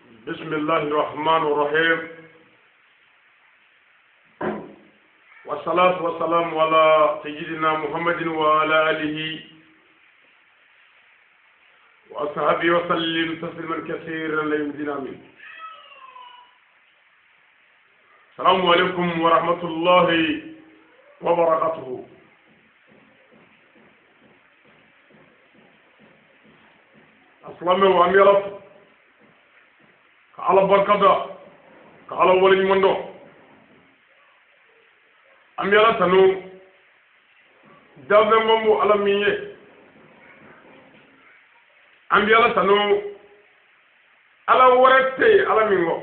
بسم الله الرحمن الرحيم والصلاة والسلام على سيدنا محمد وعلى آله وأصحابه وسلم تسليما كثيرا لا يمدنا منه. السلام عليكم ورحمة الله وبركاته. Asilamɛw, an bɛ Ala fo ka Ala barikada ka Ala waleɲuman dɔn. An bɛ Ala tanu danfɛn man Ala min ye. An bɛ Ala tanu, Ala wɛrɛ tɛ yen Ala min kɔ.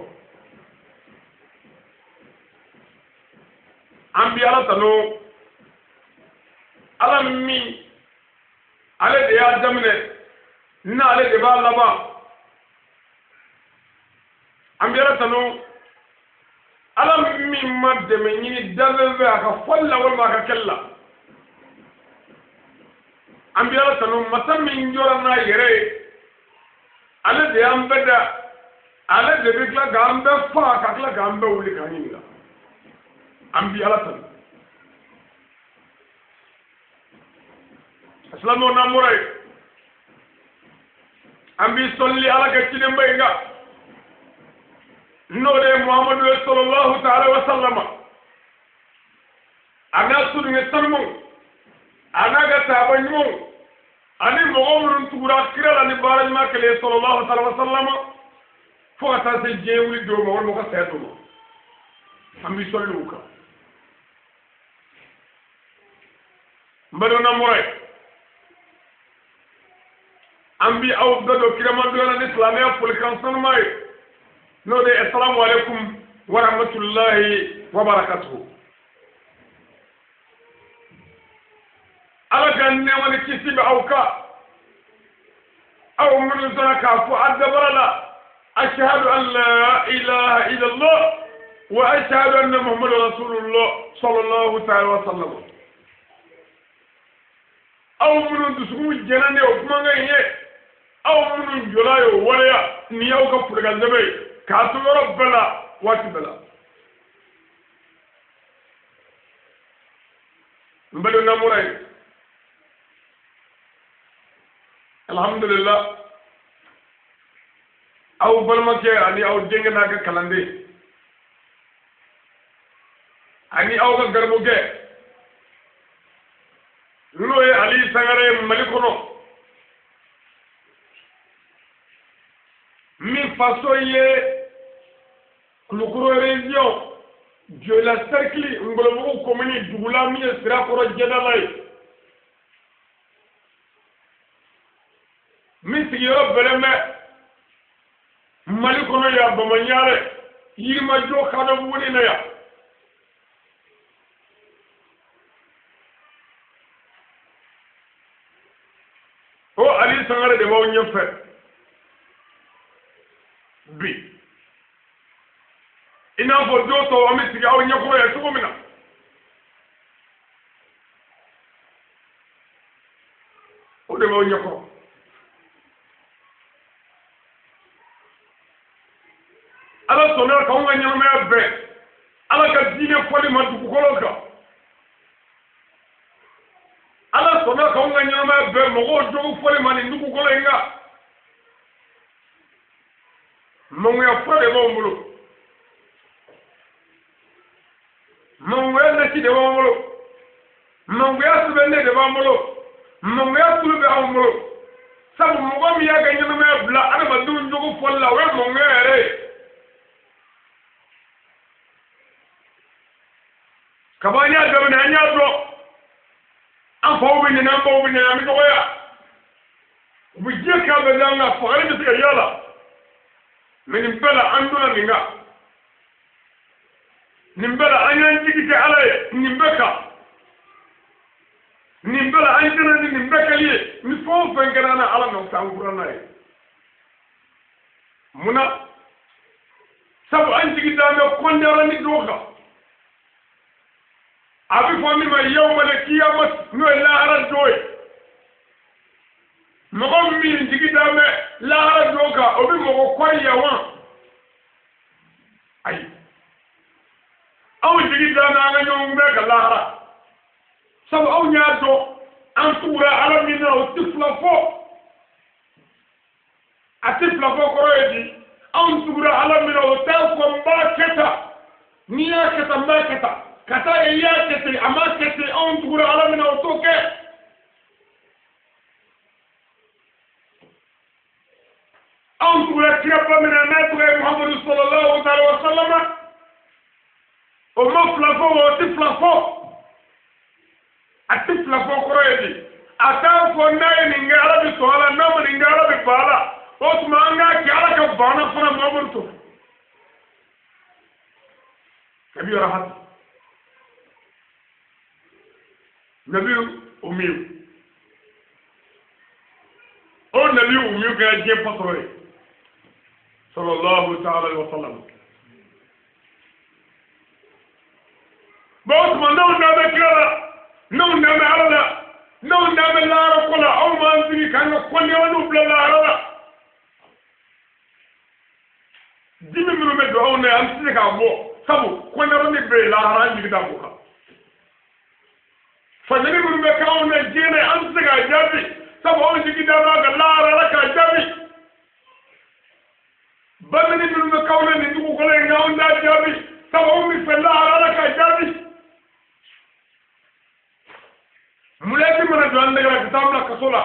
An bɛ Ala tanu, Ala min ale de y'a daminɛ n'ale de b'a laban. An bɛ Ala tanu, Ala min ma dɛmɛ ɲini danfɛn fɛ a ka fɔli la walima a ka kɛli la. An bɛ Ala tanu, masa min jɔra n'a yɛrɛ ye, ale de y'an bɛɛ da, ale de bɛ tila k'an bɛɛ faga ka tila k'an bɛɛ wuli k'an ɲininka. An bɛ Ala tanu. Silamɛw, n'an bɔra yen, an b'i sɔlili Ala ka cidenba in kan, n'o de ye Muhamadu ye sallallahu ta'ala wa sallama, a n'a sodenkɛ sanumanw, a n'a ka saaba ɲumanw, ani mɔgɔ minnu tugura kira la ni baara ɲuman kɛlen ye sallallahu ta'ala wa sallama, fo ka taa se diɲɛ wuli don ma walima ka saya don ma. An b'i sɔlili u kan. N badenw, n'an bɔra yen, an bi aw bɛɛ don kiramandoya la ni silamɛya folikan sanuma ye, n'o de ye asalamu aleykum wa rahmatulahi wa barakatuhu. Ala ka nɛɛma ni kisi bɛ aw kan, aw minnu sɔnna k'a fɔ a dabara la ashhadu an la ilaha illallah wa ashhadu anna muhammadu rasulullah sallallahu ta'ala wa sallam. Aw minnu dusukun jɛnna ni o kumakan in ye, aw minnu jɔla ye o waleya, nin y'aw ka folikan sɛbɛn ye k'a to yɔrɔ bɛɛ la, waati bɛɛ la. N badenw, n'an bɔra yen, alhamdulillah, aw balimakɛ ani aw denkɛ n'a ka kalanden ani aw ka garibukɛ, n'o ye Ali Sangare ye Mali kɔnɔ, min faso ye Kulukoro région, Joyila cercle, Ngolobugu commune, dugula min ye Sirakɔrɔ jɛdala ye, min sigiyɔrɔ bɛnnen bɛ Mali kɔnɔ yan, Bamaɲarɛ, Yirimajɔ, Kadɔbuguni na yan. O Ali Sangare de b'aw ɲɛfɛ bi, i n'a fɔ don tɔw an bɛ sigi aw ɲɛkɔrɔ yan cogo min na. O de b'aw ɲɛkɔrɔ. Ala sɔnna k'anw ka ɲɛnamaya bɛn Ala ka diinɛ fɔli ma dugukolo kan. Ala sɔnna k'anw ka ɲɛnamaya bɛn mɔgɔw jogo fɔli ma nin dugukolo in kan. Mangoya fura de b'anw bolo, mangoya nasi de b'an bolo, mangoya sɛbɛnnen de b'an bolo, mangoya tulu bɛ anw bolo. Sabu mɔgɔ min y'a ka ɲɛnamaya bila adamadenw jogo fɔli la, o ye mangoya yɛrɛ ye. Kaba an y'a daminɛ, an y'a dɔn an faw bɛ nɛni, an baw bɛ nɛni, an bɛ dɔgɔya, u bɛ diɲɛ k'a bɛɛ d'an kan, fagali bɛ se ka y'a la. Mɛ nin bɛɛ la, an donna nin kan. Nin bɛɛ la, an y'an jigi kɛ Ala ye nin bɛɛ kan. Nin bɛɛ la, an jɛnna ni nin bɛɛ kɛli ye. Ni fɛn o fɛn kɛra an na, Ala nɔfɛ, an kura n'a ye. Munna? Sabu an jigi d'an bɛ kɔndiyara ni dɔw kan, a bɛ fɔ min ma yawmal kiyama, n'o ye lahara don ye. Mɔgɔ min jigi d'an bɛ lahara don kan, o bɛ mɔgɔ kɔri yawan. dɔn an tugura ala min na o tɛ fila fɔ a tɛ fila fɔ kɔrɔ ye di anw tugura ala min na o t'a fɔ n b'a kɛ tan n'i y'a kɛ tan n b'a kɛ tan ka taa ye i y'a kɛ ten a m'a kɛ ten anw tugura ala min na o t'o kɛ anw tugura kiraba min na n'a tɔgɔ ye Muhamadu sallallahu alaihi wa sallam o ma fila fɔ wa o tɛ fila fɔ a tɛ fila fɔ kɔrɔ ye di a t'a fɔ n'a ye nin kɛ ala bɛ sɔn a la n'a ma nin kɛ ala bɛ ban a la o tuma an k'a kɛ ala ka ban na fana Muhamadu to kabi yɔrɔ hati nabi umiyu o nabi umiyu kɛra diɲɛ patɔrɔn ye sallallahu ta'ala alaihi wa sallam bon o tuma n'anw n'an bɛ kira la n'anw n'an bɛ ala la n'anw n'an bɛ lahara ko la anw b'an sigi k'an ka kɔndiyawalew bila lahara la dimi minnu bɛ don anw na an tɛ se k'a bɔ sabu kɔndiyawale bɛ yen lahara an jigi da o kan fajiri minnu bɛ k'anw na diɲɛ na an tɛ se k'a jaabi sabu anw jigi da b'a kan lahara ala k'a jaabi bamini minnu bɛ k'anw na nin dugukolo in kan anw t'a jaabi sabu anw bɛ fɛ lahara ala k'a jaabi mulɛti mana don an nɛgɛ la ka taa bila kaso la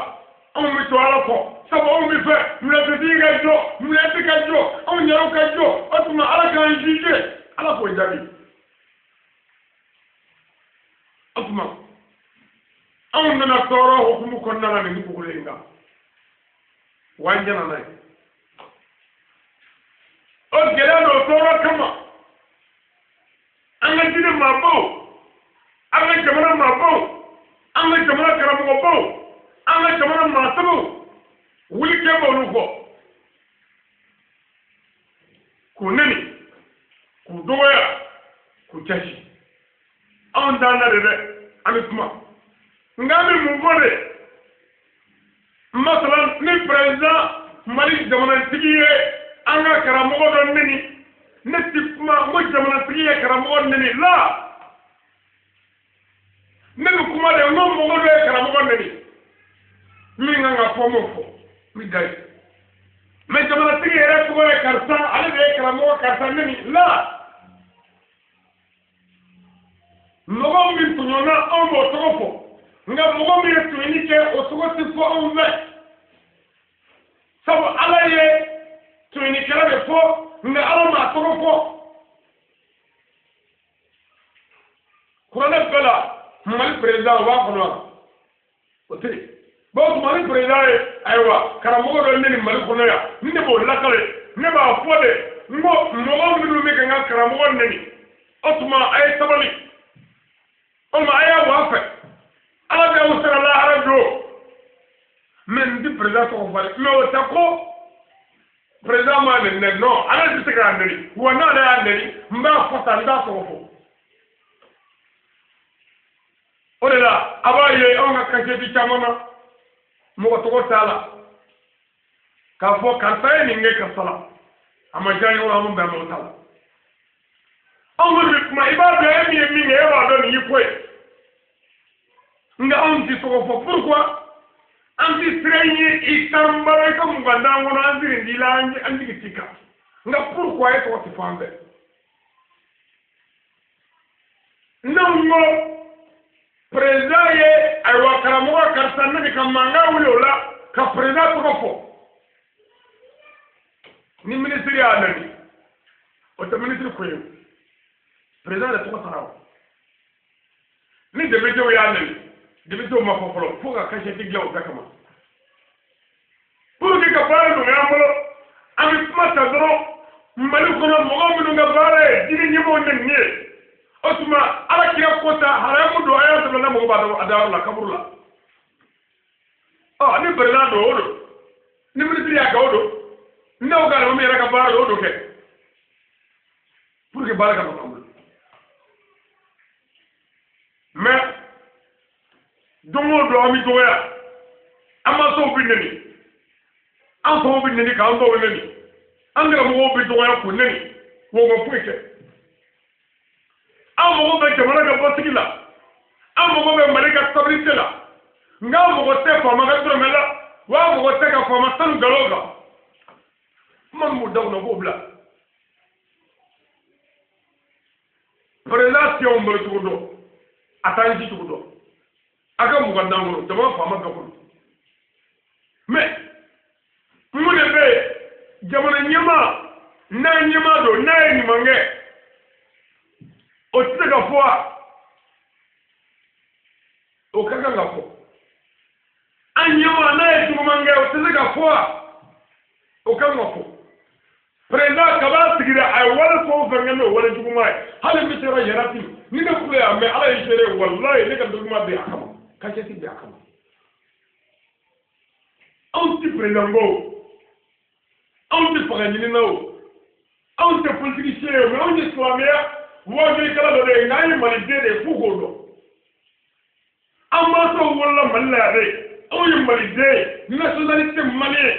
anw bɛ to ala kɔ sabu anw bɛ fɛ mulɛtitigi ka jɔ mulɛti ka jɔ anw yɛrɛw ka jɔ o tuma ala k'an juge ala k'o jaabi o tuma anw nana tɔɔrɔ hukumu kɔnɔna la nin dugukolo in kan wa an jɛna n'a ye o gɛlɛya n'o tɔɔrɔ kama an ka diinɛ maabaw an ka jamana maabaw an ka jamana karamɔgɔbaw an ka jamana maasabaw wuli kɛ b'olu kɔ k'u neni k'u dɔgɔya k'u jasi anw t'an da de dɛ an bɛ kuma nka an bɛ mun fɔ de masalan ni président mali jamanatigi ye an ka karamɔgɔ dɔ neni ne ti kuma n ko jamanatigi ye karamɔgɔ neni la ne bɛ kuma de n ko mɔgɔ dɔ ye karamɔgɔ neni min kan ka fɔ n b'o fɔ n bɛ da ye mɛ jamanatigi yɛrɛ tɔgɔ ye karisa ale de ye karamɔgɔ karisa neni la mɔgɔ min tɔɲɔna anw b'o tɔgɔ fɔ nka mɔgɔ min ye tɔɲɔni kɛ o tɔgɔ tɛ fɔ anw fɛ sabu ala ye tɔɲɔnikɛla de fɔ nka ala m'a tɔgɔ fɔ kuranɛ bɛɛ la mali président o b'a kɔnɔ wa o tɛ yen bon tuma ni président ye ayiwa karamɔgɔ dɔ ne ni mali kɔnɔ yan ni ne b'o lakale ne b'a fɔ de n ko mɔgɔ minnu bɛ ka n ka karamɔgɔ neni o tuma a ye sabali o tuma a y'a bɔ a fɛ ala bɛ aw sara lahara don mɛ n ti président tɔgɔ fɔ dɛ mɛ o tɛ ko président m'a neni dɛ non ale tɛ se k'a neni wa n'ale y'a neni n b'a fɔ tan n t'a tɔgɔ fɔ o de la a b'a ye anw ka kasɛti caman na mɔgɔ tɔgɔ t'a la k'a fɔ karisa ye nin kɛ karisa la a ma diya ɲɔgɔn an bɛn ma o t'a la anw kɔni bɛ kuma i b'a dɔn e min ye min kɛ e b'a dɔn nin y'i ko ye nka anw ti tɔgɔ fɔ pourquoi an ti sira ye i t'an balo i ka mugan d'an kɔnɔ an siri t'i la an jigi t'i kan nka pourquoi e tɔgɔ ti fɔ an fɛ n'anw ko président ye ayiwa karamɔgɔ karisa ne de ka mankan wuli o la ka président tɔgɔ fɔ ni minisiri y'a nɛni o tɛ minisiri ko ye président de tɔgɔ taara o ni députéw y'a nɛni députéw ma fɔ fɔlɔ fo ka kasɛti dilan o bɛɛ kama pour que ka baara nɔgɔya an bolo an bɛ kuma ta dɔrɔn mali kɔnɔ mɔgɔ minnu ka baara ye diinɛ ɲɛmɔgɔw nɛni ye o tuma ala kira ko ta haramu don a y'a sɛbɛn n'a mɔgɔ b'a dɔn a dayɔrɔ la kaburu la ɔ ni président don o don ni minisiri y'a kɛ o don n'aw ka min yɛrɛ ka baara don o don kɛ pour que baara ka nɔgɔ an bolo mais don o don an bɛ dɔgɔya an mansaw bɛ neni an faw bɛ neni k'an baw neni an karamɔgɔw bɛ dɔgɔya k'u neni wa u ma foyi kɛ an mago bɛ jamana ka basigi la An mago bɛ Mali ka stabilité la. Nka an mago tɛ faama ka dɔrɔmɛ la, wa an mago tɛ ka faama sanu nkalon kan. Kuma min b'u da kɔnɔ, k'o bila. Président tɛ anw bolo cogo dɔn, a t'an ci cogo dɔn. A ka mugan d'an kɔnɔ, jamana faama bɛɛ kɔnɔ. Mais mun de bɛ yen, jamana ɲɛmaa n'a ɲɛmaa don, n'a ye ɲuman kɛ, o tɛ se ka fɔ wa? O ka kan ka fɔ. An ɲɛmaa n'a ye juguman kɛ, o tɛ se ka fɔ wa? O kan ka fɔ. Président kaba sigira, a ye wale fɛn o fɛn kɛ n'o wale juguman ye, hali min sera yɛrɛ ti ni ne kulo y'a mɛn, Ala ye seere, walayi ne ka document bɛ a kama, cachette bɛ a kama. Anw ti président ko, anw ti fanga ɲinina o, anw tɛ politicien ye, mais anw ye silamɛya waajulikɛla dɔ de ye, nka an ye maliden de ye, f'u k'o dɔn. An mansaw wolola Mali la yan de, anw ye maliden ye, nationalité malien.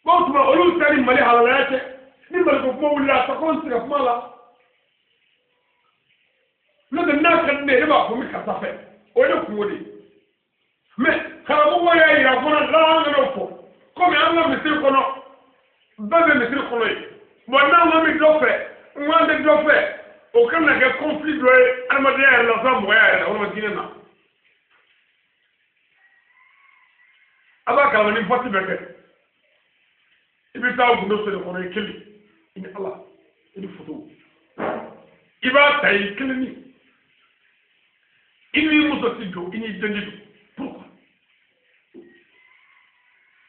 Bon, tuma olu ta ni Mali halalaya cɛ, ni Mali ko kuma wulila, a ta ko n tɛ se ka kuma la. N'o tɛ, n'a ka di ne ye, ne b'a fɔ n bɛ karisa fɛ, o ye ne kungo de ye. Mais karamɔgɔ y'a yira fana la, an kana o fɔ, komi an ka misiri kɔnɔ, bɛɛ bɛ misiri kɔnɔ yen. Bon, n'an ko an bɛ dɔ fɛ, n ko an tɛ dɔ fɛ, o kana kɛ conflit dɔ ye adamadenya yɛrɛ la, sa mɔgɔya yɛrɛ la, walima diinɛ na. A b'a kalama ni vote bɛ kɛ, i bɛ taa gundo so de kɔnɔ, i kelen, i ni Ala, i ni foto, i b'a ta i kelen ni i ni muso ti don, i ni den ti don. Pourquoi?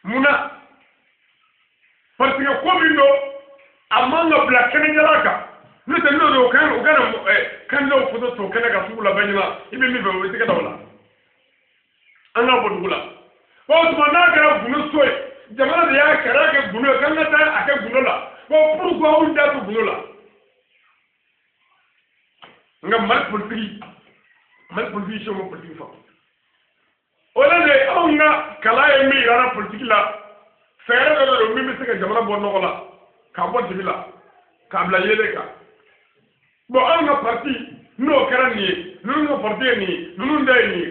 Munna? Parce que ko min don, a man ka bila kɛnɛjala kan. N'o tɛ, n'o don, o kan o kana kandidaw foto to kɛnɛ kan sugu la bɛɛ ɲɛna, i bɛ min fɛ, o bɛ tɛgɛ da o la. An ka bɔ dugu la. Bon, o tuma n'a kɛra gundo so ye, jamana de y'a kɛra kɛ gundo ye, k'an ka taa a kɛ gundo la. Bon, pourquoi anw da to gundo la? Nka Mali politique, Mali politique si ma politique faamu. O la de, anw ka kalan ye min yira an na politique la, fɛɛrɛ dɔ de don min bɛ se ka jamana bɔ nɔgɔ la, k'a bɔ dibi la, k'a bila yeelen kan. Bon, anw ka parti n'o kɛra nin ye, ninnu ka parti ye nin ye, ninnu ta ye nin ye.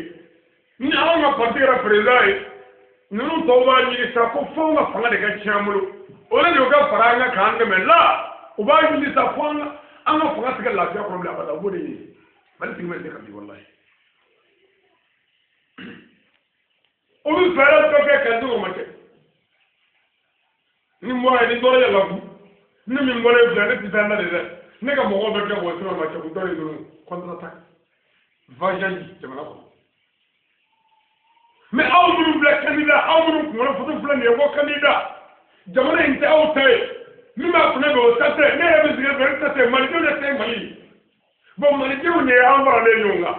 Ni anw ka parti kɛra président ye, ninnu tɔw b'a ɲini sa ko f'anw ka fanga de ka tiɲɛ an bolo. O de u ka fara an kan k'an dɛmɛ la, u b'a ɲini sa fo an ka fanga tɛ ka lafiya kɔnɔ bilen abada, u b'o de ɲini. Mali tigi ma se ka bi, walayi. O bɛ fɛɛrɛ dɔ kɛ ka di o ma kɛ. Ni n bɔra yen, ni dɔrɔ yɛlɛla kun, ne min bɔra yen filɛ, ne tɛ taa n da de dɛ. Ne ka mɔgɔw bɛ kɛ o sira ma kɛ, u dɔ de ninnu contre-attaque, vengeance jamana kɔnɔ. Mais aw minnu filɛ candidat, aw minnu kunkolo foto filɛ nin ye ko candidat, jamana in tɛ aw ta ye, min b'a kunna bɛ o ta tɛ, ne yɛrɛ bɛ sigi fɛ, ne ta tɛ, malidenw de ta ye Mali ye. Bon, malidenw de ye an faralen ɲɔgɔn kan.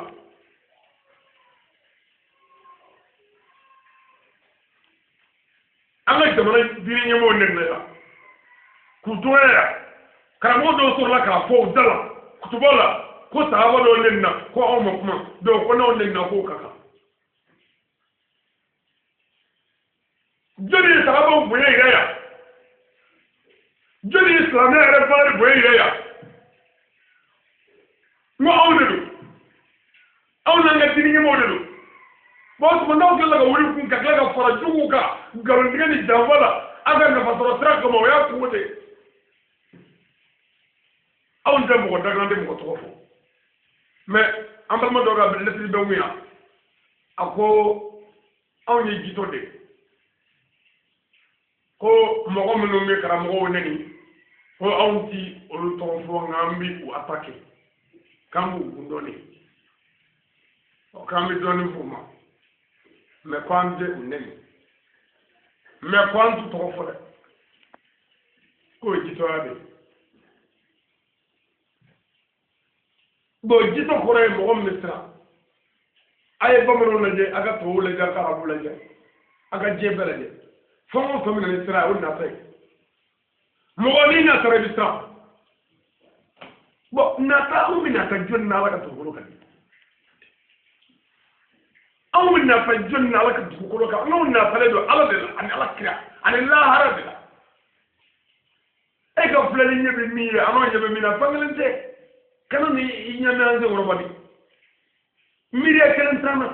An ka jamana diinɛ ɲɛmɔgɔw nɛni na yan, k'u dɔgɔya yan. Karamɔgɔ dɔw sɔrɔla k'a fɔ u da la kutuba la ko sahaba dɔw nɛni na, ko aw ma kuma, donc ko n'aw nɛni na k'o ka kan. Jɔnni ye sahabaw bonya yira yan? Jɔnni ye silamɛya yɛrɛ valeur bonya yira yan? N ko anw de don, anw n'an ka diinɛ ɲɛmɔgɔw de don. Bon, o tuma n'aw tilala ka wuli kun ka tila ka fara juguw kan nkalontigɛ ni janfa la, aw ka nafasɔrɔ sira kama, o y'a kungo de ye. Anw tɛ mɔgɔ dakan, tɛ mɔgɔ tɔgɔ fɔ, mais an balima dɔ ka lɛtiri bɛ mun yan, a ko anw ye jitɔ de ye, ko mɔgɔ minnu bɛ karamɔgɔw nɛni, ko anw ti olu tɔgɔ fɔ, nka an bɛ u attaquer, k'an b'u kun dɔɔni, ɔ k'an bɛ dɔɔni f'u ma, mais ko an tɛ u nɛni, mais ko an t'u tɔgɔ fɔ dɛ, k'o ye jitɔya de ye. Bon, jitɔ kɔrɔ ye mɔgɔ min bɛ siran. A ye bamananw lajɛ, a ka tubabuw lajɛ, a ka arabuw lajɛ, a ka diɲɛ bɛɛ lajɛ. Fɛn o fɛn bɛ na ni sira ye, o nata ye. Mɔgɔ n'i natara, i bɛ siran. Bon, nata, anw bɛ nata jɔnni na Ala ka dugukolo kan? Anw bɛ nata jɔnni na Ala ka dugukolo kan? Anw natalen don Ala de la, ani Ala kira, ani lahara de la. E ka filɛli ɲɛ bɛ min ye, an n'o ɲɛ bɛ min na, fan kelen tɛ. Kana ni i ɲɛ mɛn an senkɔrɔ bani. Miiriya kelen t'an na.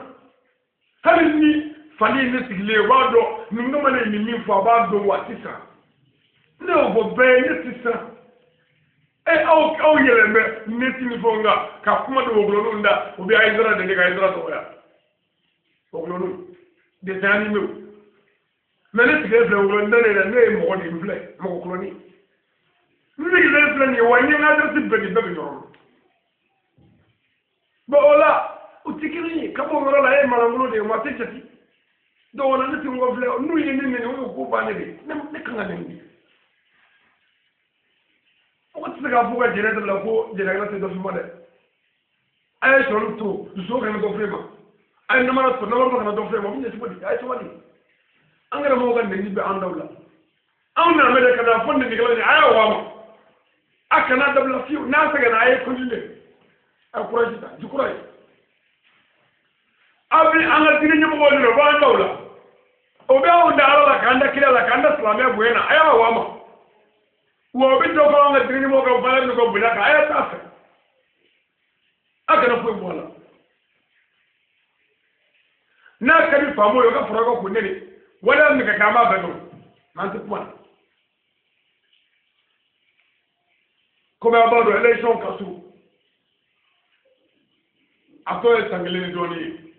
Hali ni fali ne sigilen o b'a dɔn nin kamalen nin min fɔ a b'a dɔn wa a tɛ siran. Ne y'o fɔ bɛɛ ye, ne tɛ siran. E aw yɛlɛn bɛ ne ti ni fɛnw kan ka kuma don wogulɔninw da, u bɛ Ayidara deli ka Ayidara dɔgɔya. Wogulɔninw dessin animé. Mais ne sigilen filɛ wogulɔnin da ne yɛrɛ, ne ye mɔgɔ de ye, n filɛ mɔgɔ kulɔnin. N sigilen filɛ nin ye wa, n ye n ka adresse bɛɛ di, bɛɛ bɛ yɔrɔ dɔn. Bon o la u tɛ kelen ye, ka bɔ o yɔrɔ la e ye malangolo de ye wa, a tɛ jate. Donc o la ne tɛ n kɔ filɛ, n'u ye ne nɛni o y'o ko bannen de ye, ne kan ka nɛni de. Mɔgɔ tɛ se k'a fɔ ka jɛnɛ dabila ko jɛnɛkɛla tɛ dɔ f'i ma dɛ. A ye sɔrɔ to, dusu kana dɔ f'e ma. A ye namara to, namara kana dɔ f'e ma. O bɛ ɲɛ cogo di? A ye sabali. An karamɔgɔw ka nɛni bɛ an daw la. Anw nana mɛn dɛ ka na fɔ nɛnikɛlaw ye, a y'a wa ma. A kana dabila fiyewu, n'a sɛgɛnna a ye continuer. A ye courage ta, du courage. Aw bɛ an ka diinɛ ɲɛmɔgɔw ɲini, o b'an daw la. O bɛ anw da Ala la, k'an da kira la, k'an da silamɛya bonya na, a y'a wa ma. Wa o bɛ dɔ fɔ an ka diinɛ ɲɛmɔgɔw ka valeur n'u ka bonya kan, a y'a t'a fɛ. A kana foyi bɔ a la. N'a ka di faamaw ye, o ka fara ka kun ne de. Waleya min ka kɛ, an b'a bɛɛ dɔn. Mɛ an tɛ kuma la. Komi a b'a dɔn élection ka surun. A tɔ ye san kelen ni dɔɔnin ye.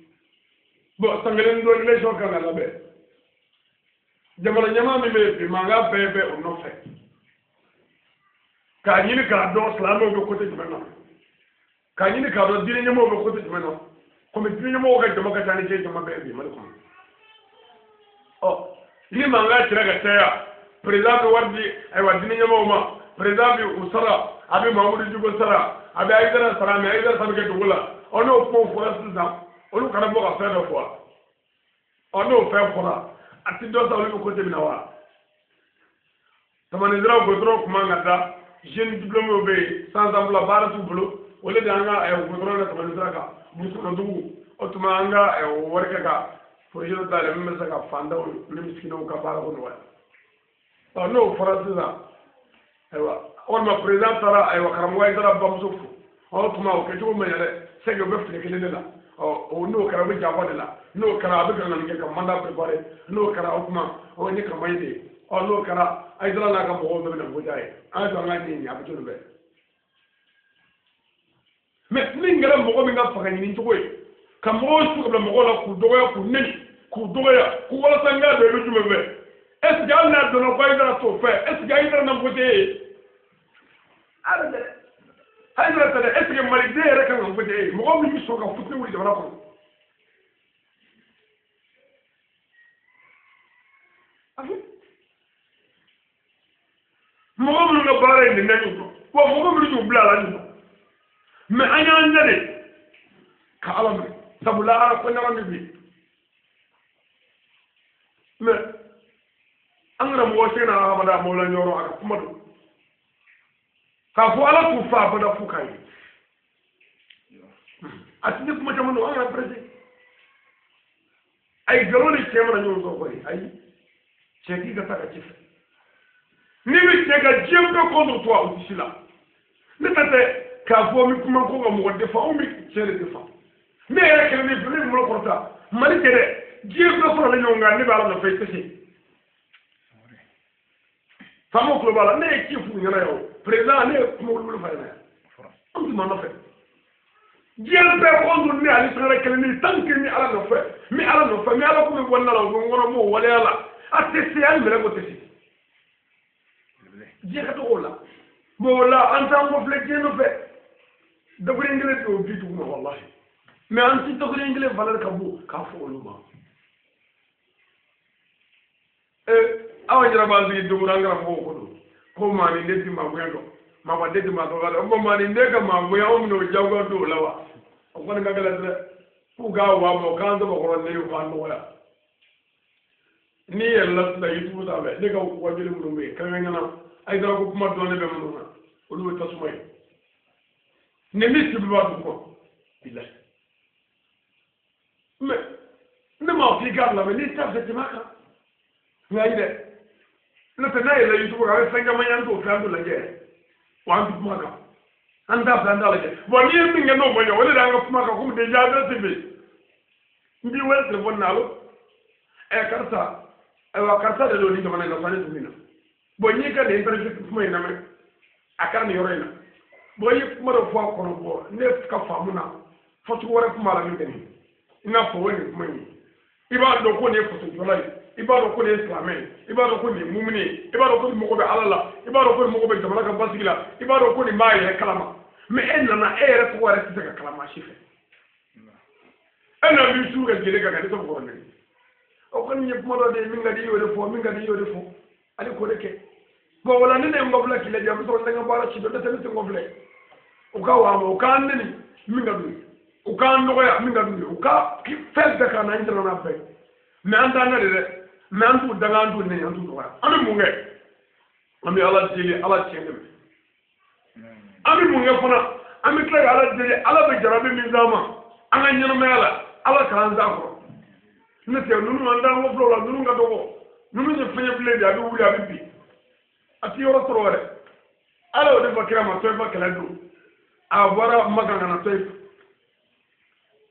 Bon san kelen ni dɔɔnin élection kan ka labɛn. Jamana ɲɛmaa min bɛ yen bi, mankan bɛɛ bɛ o nɔfɛ. K'a ɲini k'a dɔn silamɛw bɛ côté jumɛn na. K'a ɲini k'a dɔn diinɛ ɲɛmɔgɔw bɛ côté jumɛn na. Komi diinɛ ɲɛmɔgɔw ka jama ka ca ni diɲɛ jama bɛɛ ye bi Mali kɔnɔ. Ɔ ni mankan cira ka caya, président bɛ wari di ayiwa diinɛ ɲɛmɔgɔw ma, président bɛ u sara, a bɛ Mahamudu Diko sara, a bɛ Ayidara sara, mɛ Ayidara ta bɛ kɛ dogo la. Ɔ n'o kumaw fɔra sisan, olu kana bɔ ka fɛn dɔ fɔ wa? Ɔ n'o fɛn fɔra, a ti dɔ ta olu bɛ côté min na wa? Tamanisiraw goudron kun man ka da, jeune diplômé bɛ yen, sans emploi, baara t'u bolo, o de an ka goudron kɛ tamanisira kan, burusikɔnɔ dugu. O tuma an ka wari kɛ ka projet dɔ dayɛlɛ min bɛ se ka fantanw ni misikinɛw ka baara ko nɔgɔya. Ɔ n'o fɔra sisan, ayiwa walima président taara ayiwa karamɔgɔ Ayidara bamuso fo, ɔ tuma o kɛcogo man ɲɛ dɛ, c'est que u bɛ fili kelen de la. Ɔ o n'o kɛra u bɛ janfa de la, n'o kɛra a bɛ ka ŋani kɛ ka mandat préparer, n'o kɛra o tuma o ye campagne de ye. Ɔ n'o kɛra Ayidara n'a ka mɔgɔw bɛɛ bɛ na voter a ye, an y'a to an ka ɲɛɲini a bɛ to nin bɛɛ. Mais min kɛra mɔgɔ min ka fanga ɲini cogo ye, ka mɔgɔw su ka bila mɔgɔw la k'u dɔgɔya, k'u nɛni, k'u dɔgɔya, k'u walasa n k'a dɔn i bɛ jumɛn fɛ. Est ce que hali n'a dɔnna ko Ayidara t'o fɛ, est ce que Ayidara na voter ye? Ayidara tɛ dɛ, est ce que maliden yɛrɛ kan ka voter ye? Mɔgɔ min bɛ sɔn ka futinɛ wuli jamana kɔnɔ. Mɔgɔ minnu ka baara ye nin nɛni dɔn, wa mɔgɔ minnu y'u bila a la nin dɔn. Mais an y'an ɲɛ de ka Ala minɛ, sabula Ala ko ɲagami bɛ yen. Mais an kana mɔgɔ sɛgɛn na abada mawla ɲɔrɔ a ka kuma don. K'a fɔ Ala k'u fa abada f'u k'a ye. A ti ne kuma caman don, an kana pressé. Ayi nkalon ni tiɲɛ mana ɲɔgɔn sɔrɔ kɔni, ayi tiɲɛ k'i ka taa ka ci fɛ. N'i bɛ tiɲɛ ka diɲɛ bɛɛ contre toi, o tɛ si la. Ne ta tɛ k'a fɔ n bɛ kuma ko ka mɔgɔ défend, anw bɛ tiɲɛ de défend. Ne yɛrɛ kelen de filɛ, ne bɛ bolo kɔrɔta. Mali tɛ dɛ, diɲɛ bɛɛ faralen ɲɔgɔn kan, ne bɛ Ala nɔfɛ, i tɛ se. Faamaw tulo b'a la, ne ye ci f'u ɲɛna yan o. Président, ne ye kuma wuli fa ɲɛna yan. Anw tun b'a nɔfɛ. Diɲɛ bɛɛ contre ne Ali Sangare kelen ni tant que n bɛ Ala nɔfɛ, n bɛ Ala nɔfɛ, n bɛ Ala ko min fɔ ne la, o bɛ n kɔnɔ, n b'o waleya la. A tɛ se, hali mɛlɛkɛ tɛ se. Diɲɛ ka dɔgɔ o la. Bon o la an t'an kɔfilɛ diɲɛ nɔfɛ. Dakuruɲɛ kelen tɛ o bi duguma walahi. Mais an ti dakuruɲɛ kelen valeur ka bon k'a fɔ olu ma. Aw yɛrɛ b'an sigi don o don an karamɔgɔw ko don. Ko maa ni den ti maa bonya dɔn. Maa den ti maa dɔgɔya dɔn. Ko maa ni den ka maa bonya, anw bɛn'o diyagoya don o la wa? O kɔni ka gɛlɛn dɛ. K'u k'a wa ma, k'an sabakɔrɔ ne k'an dɔgɔya. N'i yɛlɛla sisan YouTube sanfɛ, ne ka wajuli minnu bɛ yen, kɛrɛnkɛrɛnnenya la, Ayidara ko kuma dɔɔnin bɛ minnu na, olu ye tasuma ye. Nin ni sibi b'a dugu kɔnɔ. Bilahi. Mais ne m'a fɔ i k'a lamɛn, n'i t'a fɛ tɛmɛ a kan. Nka ayi dɛ, n'o tɛ n'a yɛlɛla YouTube kan, a bɛ fɛn caman ye, an t'o fɛn, an t'o lajɛ yɛrɛ. Wa an tɛ kuma kan. An t'a filɛ, an t'a lajɛ. Bon, n'i ye min kɛ n'o ma ɲɛ, o de y'an ka kuma kan. Komi déjà adresse bɛ yen, n b'i wele téléphone na: allo, ɛ karisa, ayiwa, karisa de don nin jamana in na, fani dugu in na. Bon, n'i ka nin interview kuma in lamɛn, a kɛra nin yɔrɔ in na. Bon, i ye kuma dɔ fɔ a kɔnɔ. Bɔn, ne ka faamu na, fɔcogo wɛrɛ kuma la min tɛ nin ye, i n'a fɔ o ye nin kuma in ye. I b'a dɔn ko nin ye fasojɔla ye, i b'a dɔn ko nin ye silamɛ ye, i b'a dɔn ko nin ye mumuni ye, i b'a dɔn ko nin mago bɛ Ala la, i b'a dɔn ko nin mago bɛ jamana ka basigi la, i b'a dɔn ko nin b'a yɛrɛ kalama. Mɛ e nana, e yɛrɛ tɔgɔ yɛrɛ tɛ se ka kalan maa si fɛ. E nana b'i su ka jeli kan ka ne tɔgɔ kɔrɔ nɛni. O kɔni ye kuma dɔ de ye, min ka di i y'o de fɔ, min ka di i y'o de fɔ, ale k'o de kɛ. Bon, o la ni ne ye n kɔfilɛ k'i lajɛ, a bɛ sɔrɔ n tɛ n ka baara si dɔn. Ne tɛ, ne tɛ n kɔfilɛ. U ka wa ma, u k'an neni min ka d'u ye, u k'an dɔgɔya min ka d'u ye, u ka fɛn bɛɛ k'an na, n jɛnna n'a bɛɛ ye. Mɛ an t'an na de dɛ, mɛ an t'u danga, an t'u neni, an t'u dɔgɔya. An bɛ mun kɛ? An bɛ Ala deli, Ala tiɲɛ dɛmɛ. An bɛ mun kɛ fana? An bɛ tila ka Ala deli, Ala bɛ jarabi min d'an ma an ka ɲɛnamaya la, Ala k'an s'a kɔrɔ. Ne tɛ ninnu, an t'an kɔfilɛ o la. Ninnu ka dɔgɔ, ninnu ye fɛn ye bilen de, a bɛ wuli, a bɛ bin, a ti yɔrɔ sɔrɔ yɛrɛ. Ala y'o de fɔ kira ma Tɔyifa kɛlɛ don. A bɔra Makan ka na Tɔyifa,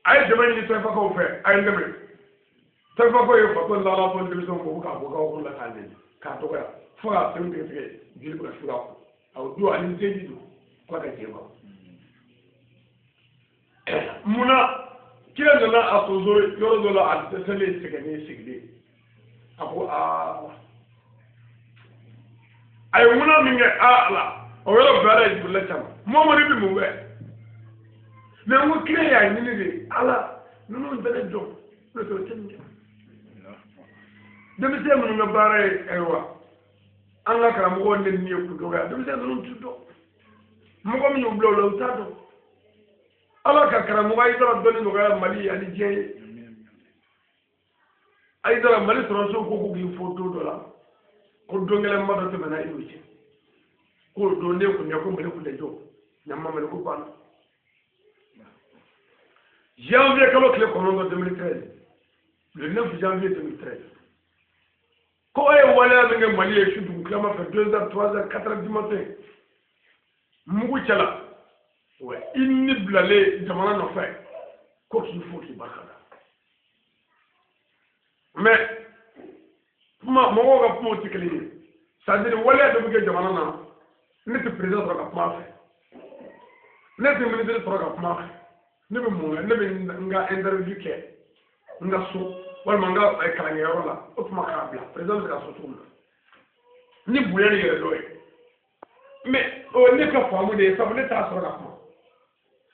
a ye dɛmɛ ɲini Tɔyifakaw fɛ: a ye n dɛmɛ. Tɔyifakaw ye fatɔ lalatɔ denmisɛnw bɔ k'a bɔ kabakuru la k'a nɛni k'a dɔgɔya fo k'a senw tigɛ tigɛ, joli bɛ ka suru a kun. A don ani zeji don k'a ka jɛ ban. Munna kira nana a soso yɔrɔ dɔ la, a dɛsɛlen, sɛgɛnnen, sigilen, a ko aa, a ye ŋuna min kɛ aa ala, o yɔrɔ bɛɛ ala ye Jibirila caman. Mamadu bɛ mun kɛ? Mɛ n ko kira y'a ɲini de, Ala, ninnu tɛ ne dɔn, n'o tɛ o tɛ nin kɛ. Denmisɛn minnu ka baara ye, ayiwa, an ka karamɔgɔw ne ni ye kun dɔgɔya, denmisɛn ninnu t'u dɔn. Mɔgɔ min y'u bila o la, u t'a dɔn. Ala ka karamɔgɔ Ayidara dɔnni nɔgɔya Mali ani diɲɛ ye. Ayidara, Mali sɔrɔsiw ko k'i fo don dɔ la, ko don gɛlɛnba dɔ tɛmɛna i n'u cɛ, k'o don ne kun tɛ, ko Mali kun tɛ jɔ ɲama, Mali ko banna. Janvier kalo tile 9 2013, le 9 janvier 2013, ko e ye waleya min kɛ Mali ye su dugu tilama fɛ, 2 heures, 3 heures, 4 heures du matin, mugu cɛla wa, i ni bilalen jamana nɔfɛ, ko k'i fo k'i barika da. Mais kuma, mɔgɔw ka kumaw tɛ kelen ye. C'est à dire, waleya dɔ bɛ kɛ jamana na, ne tɛ président sɔrɔ ka kuma a fɛ, ne tɛ ministre sɔrɔ ka kuma a fɛ. Ne bɛ mun kɛ? Ne bɛ n ka interview kɛ n ka so walima n ka kalankɛyɔrɔ la. O tuma k'a bila président bɛ se ka so cogo min na ni bonya ni yɛrɛ dɔ ye. Mais o ye ne ka faamu de ye, sabu ne t'a sɔrɔ ka kuma.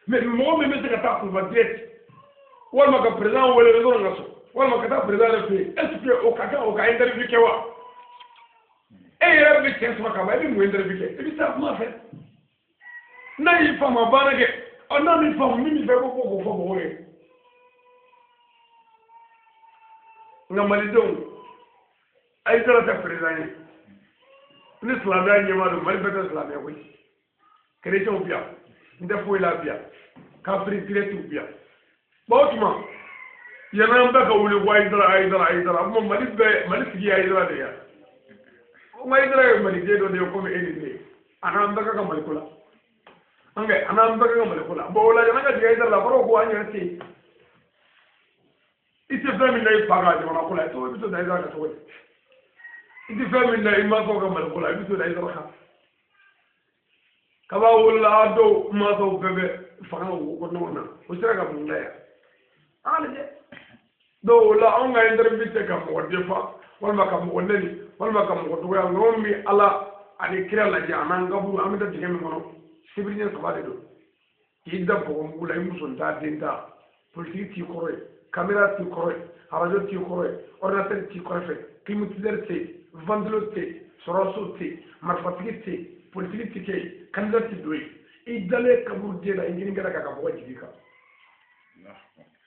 Mais mɔgɔ min bɛ se ka taa kunfa direct, walima ka président wele dɔrɔn ka so, walima ka taa président yɛrɛ fɛ yen, est ce que o ka kan o ka interview kɛ wa? E yɛrɛ bɛ cɛ sɔrɔ ka ban, e bɛ mun interview kɛ? I bɛ taa kuma fɛ. N'a y'i faamu, a banna kɛ. Ɔ, n'a m'i faamu, min b'i fɛ, i b'o k'o fɔ mɔgɔw ye. Nka malidenw, Ayidara tɛ président ye ni silamɛya ɲɛmaa don. Mali bɛɛ tɛ silamɛya koyi. Kerecɛnw bi yan, n tɛ foyi la bi yan, kafiri dirɛtiw bi yan. Bon, o tuma yanni an bɛɛ ka wuli ko Ayidara, Ayidara, Ayidara, o tuma Mali bɛɛ, Mali sigi ye Ayidara de ye. O Ayidara ye maliden dɔ de ye komi e ni ne, a n'an bɛɛ ka kan Maliko la. An kɛ, a n'an bɛɛ ka kan Maliko la. Bon, o la yanni an ka jigin Ayidara la, a fɔra ko an yɛrɛ tɛ yen. I tɛ fɛn min na i fa ka jamana ko la, i bɛ to da Ayidara kan cogo di? I tɛ fɛn min na i mansaw ka Maliko la, i bɛ to da Ayidara kan. Kaba wolola, a dɔw mansaw bɛɛ bɛ fanga wo kɔnɔnaw na, o sera ka mun kɛ yan? An ka lajɛ. Donc o la, anw ka interview tɛ ka mɔgɔ defa, walima ka mɔgɔ neni, walima ka mɔgɔ dɔgɔya. Nka anw bɛ Ala ani kira lajɛ, a n'an kaburu. An bɛ taa dingɛ min kɔnɔ, sibiri ɲɛ saba de don. K'i da bɔgɔmugu la, i muso t'a den ta, politiki t'i kɔrɔ ye, kamera t'i kɔrɔ ye, arajo t'i kɔrɔ ye, ordinateur t'i kɛrɛfɛ, climatiseur tɛ yen, ventilo tɛ yen, sɔrɔso tɛ yen, marifatigi tɛ yen, politiki tɛ kɛ yen, candidat tɛ don yen. I dalen kaburu den la, i ɲini kɛra ka bɔgɔ jigin kan.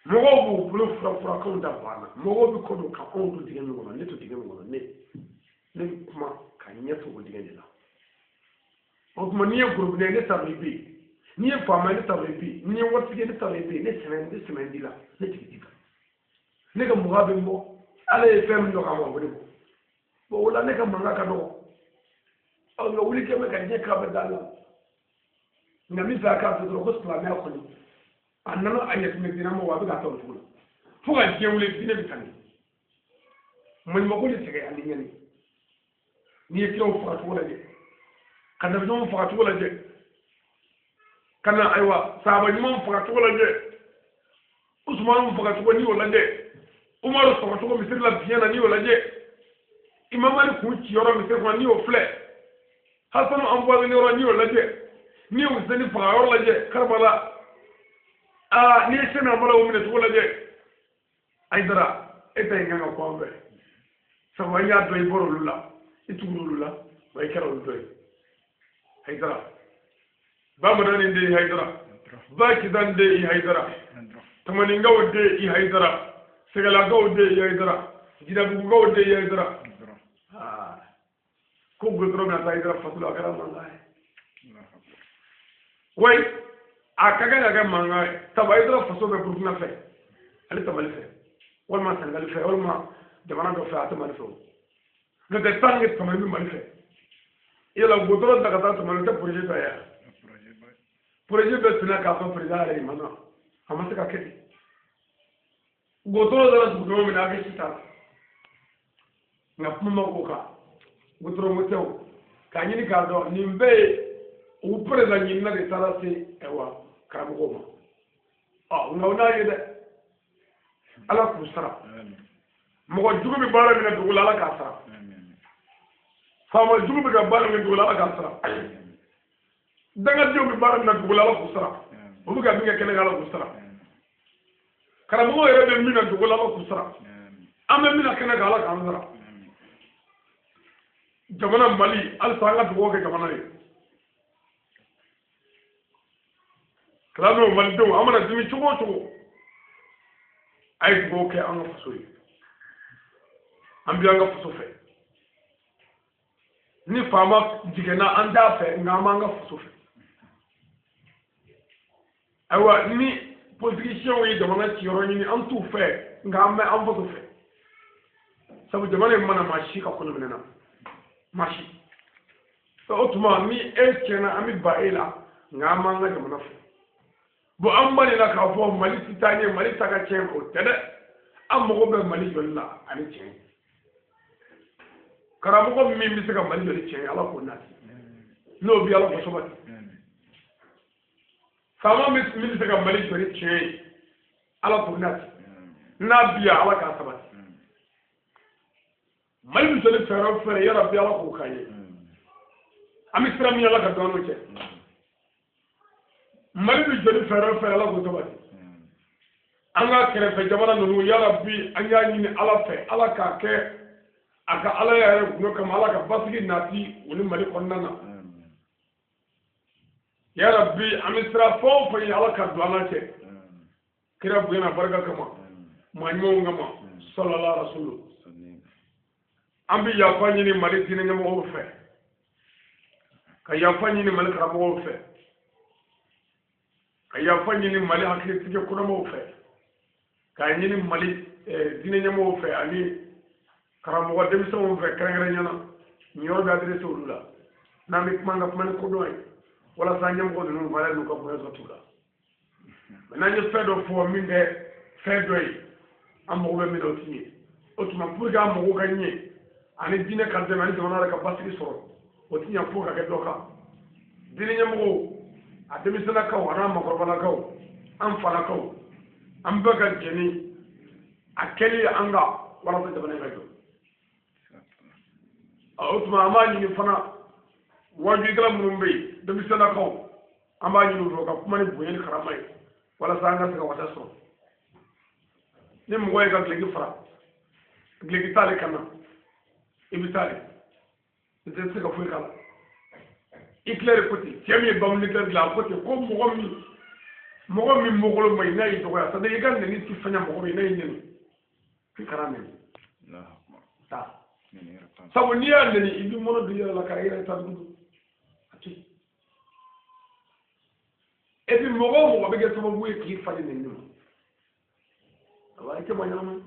Mɔgɔw b'u bolo fura furakanw da banna. Mɔgɔw bɛ ko don ka anw to dingɛ min kɔnɔ, ne to dingɛ min kɔnɔ, ne bɛ kuma ka ɲɛ to o dingɛ de la. O tuma n'i ye gorobinɛ ye, ne t'a dɔn i bɛ yen. N'i ye faama ye, ne t'a dɔn i bɛ yen. N'i ye waritigi ye, ne t'a dɔn i bɛ yen. Ne sɛmɛ, ne sɛmɛ di la, ne jigi t'i kan. Ne ka mɔgɔ bɛ n bɔ, Ala ye fɛn min dɔn ka ma, o bɛ ne bɔ. Bon, o la ne ka mankan ka dɔgɔ. Ɔ, nka wuli kɛ bɛ ka diɲɛ k'a bɛ da la. Nka min fɛ a k'a fɔ dɔrɔn ko silamɛya kɔni a nana a yatimɛ diinɛ ma wa a bɛ ka taa o cogo la fo ka diɲɛ wuli diinɛ bɛ taa ɲɛ maɲumako de sɛgɛn ani ɲani n'i ye kiraw faga cogo lajɛ ka nabiɲumanw faga cogo lajɛ ka na ayiwa sahaba ɲumanw faga cogo lajɛ usumanu faga cogo n'i y'o lajɛ umaru faga cogo misiri la biɲɛ na n'i y'o lajɛ imamali kun ci yɔrɔ misiri kɔnɔ n'i y'o filɛ hasanu empoisonné yɔrɔ n'i y'o lajɛ n'i ye useni faga yɔrɔ lajɛ karabala aa n'i ye sɛnɛ amala o minɛ cogo lajɛ ayidara e ta in kan ka ko an fɛ sabu an y'a dɔn i bɔra olu la i tugura olu la wa i kɛra olu dɔ ye ayidara bamadani den hayidara bakidan den hayidara tamaninkaw den hayidara sɛgɛlakaw den hayidara jirabugukaw den hayidara ko goudron bɛna taa hayidara faso la a kɛra mankan ye wayi a ka kan ka kɛ mankan ye sabu hayidara faso bɛ burukina fɛ ale tɛ mali fɛ walima senegali fɛ walima jamana dɔ fɛ a tɛ mali fɛ o n'o tɛ tant que tamani bɛ mali fɛ yala goudron ta ka taa tamani tɛ projet dɔ ye yan projet bɛ senna k'a fɔ président yɛrɛ ɲuman na a ma se ka kɛ ten goudron dara dugu min na a bɛ sisan nka kuma ma k'o kan goudron ko tɛ o k'a ɲini k'a dɔn nin bɛɛ ye u président ɲinina de taara se ayiwa karamɔgɔw ma ɔ nka o n'a ye dɛ ala k'u sara mɔgɔ jugu bɛ baara min na dugu la ala k'a sara faama jugu bɛ ka baara min dugu la ala k'a sara dangadenw bɛ baara min na dugu la ala k'u sara olu bɛ ka min kɛ kɛnɛ kan ala k'u sara karamɔgɔw yɛrɛ bɛ min na dugu la ala k'u sara an bɛ min na kɛnɛ kan ala k'an sara jamana mali halisa an ka dugawu kɛ jamana ye silamɛw malidenw an mana dimi cogo o cogo a ye dugawu kɛ an ka faso ye an bɛ an ka faso fɛ ni faama jiginna an t'a fɛ nka an b'an ka faso fɛ ayiwa ni politisiyɛnw ye jamana ciyɔrɔ ɲini an t'u fɛ nka an bɛ an faso fɛ sabu jamana in mana maa si ka kɔnɔ minɛ na maa si o tuma ni e tiɲɛna an bɛ ban e la nka an b'an ka jamana fɛ bon an banina k'a fɔ mali tɛ taa ɲɛ mali ta ka tiɲɛ o tɛ dɛ an mago bɛ mali jɔli la ani tiɲɛ karamɔgɔ min bɛ se ka mali jɔli tiɲɛ ala k'o nati n'o bɛ ala k'o sabati faama min bɛ se ka mali jɔli tiɲɛ ye ala k'o nati n'a bi yan ala k'a sabati mali bɛ jɔ ni fɛɛrɛ o fɛɛrɛ yarabi ala k'o k'an ye an bɛ sira min ala ka dɔn n'o cɛ mali bɛ jɔ ni fɛɛrɛ o fɛɛrɛ ala k'o sabati an ka kɛrɛfɛ jamana ninnu yarabi an y'a ɲini ala fɛ ala k'a kɛ a ka ala yɛrɛ gundo kama ala ka basigi nati u ni mali kɔnɔna na yarabi an bɛ sira fɛn o fɛn ye ala ka don an n'a cɛ kira bonya n'a barika kama maa ɲumanw kama salala rasulu an bɛ yafa ɲini mali diinɛ ɲɛmɔgɔw fɛ ka yafa ɲini mali karamɔgɔw fɛ ka yafa ɲini mali hakilitigi kɔnɔmaw fɛ k'a ɲini mali diinɛ ɲɛmɔgɔw fɛ ani karamɔgɔ denmisɛnw fɛ kɛrɛnkɛrɛnnenya na nin yɔrɔ bɛ adressé olu la n'an bɛ kuma an ka kuma ni kodɔn ye walasa ɲɛmɔgɔ ninnu fana n'u ka bonya sɔrɔ t'u la mɛ n'an ye fɛn dɔ fɔ min tɛ fɛn dɔ ye an mago bɛ min na o ti ɲɛ o tuma pour que an mago ka ɲɛ ani diinɛ ka dɛmɛ ani jamana yɛrɛ ka basigi sɔrɔ o ti ɲɛ fo ka kɛ dɔ kan diinɛ ɲɛmɔgɔw a denmisɛnnakaw a n'a makɔrɔbalakaw an falakaw an bɛɛ ka jɛ ni a kɛli ye an kan walasa jamana in ka jɔ o tuma an b'a ɲini fana wajulikɛla minnu bɛ yen denmisɛnnakaw an b'a ɲini u fɛ u ka kuma ni bonya ni karama ye walasa an ka se ka wasa sɔrɔ ni mɔgɔ ye ka duloki fara duloki t'ale kan na i bɛ taa de n tɛ se ka foyi k'a la Hitler ko ten cɛ min ye bombe nucléaire dilan a ko ten ko mɔgɔ min mɔgɔlo ma ɲi n'a y'i dɔgɔya c'est à dire i ka nɛni ti fɛn ɲɛ mɔgɔ min n'a y'i nɛni k'i kana nɛni taa sabu n'i y'a nɛni i b'i mɔnɔ don i yɛrɛ la k'a yɛrɛ ta dugu a to yen et puis mɔgɔ o mɔgɔ bɛ kɛ sababu ye k'i fa de nɛni ma awa i tɛ maa ɲɛnama ye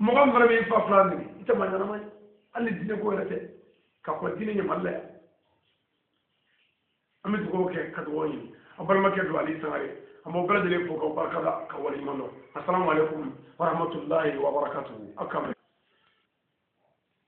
mɔgɔ min fana bɛ i fa fila nɛni i tɛ maa ɲɛnama ye hali ni diinɛ ko yɛrɛ tɛ ka kɔn diinɛ ɲɛ mali la yan An bɛ dugawu kɛ ka dugawu ɲini an balimakɛ don Ali Sangare. An b'aw bɛɛ lajɛlen fo k'aw barikada ka waleɲuman dɔn. Asalamu aleykum warahmatulahi wabarakatuhu. Aw k'an bɛn.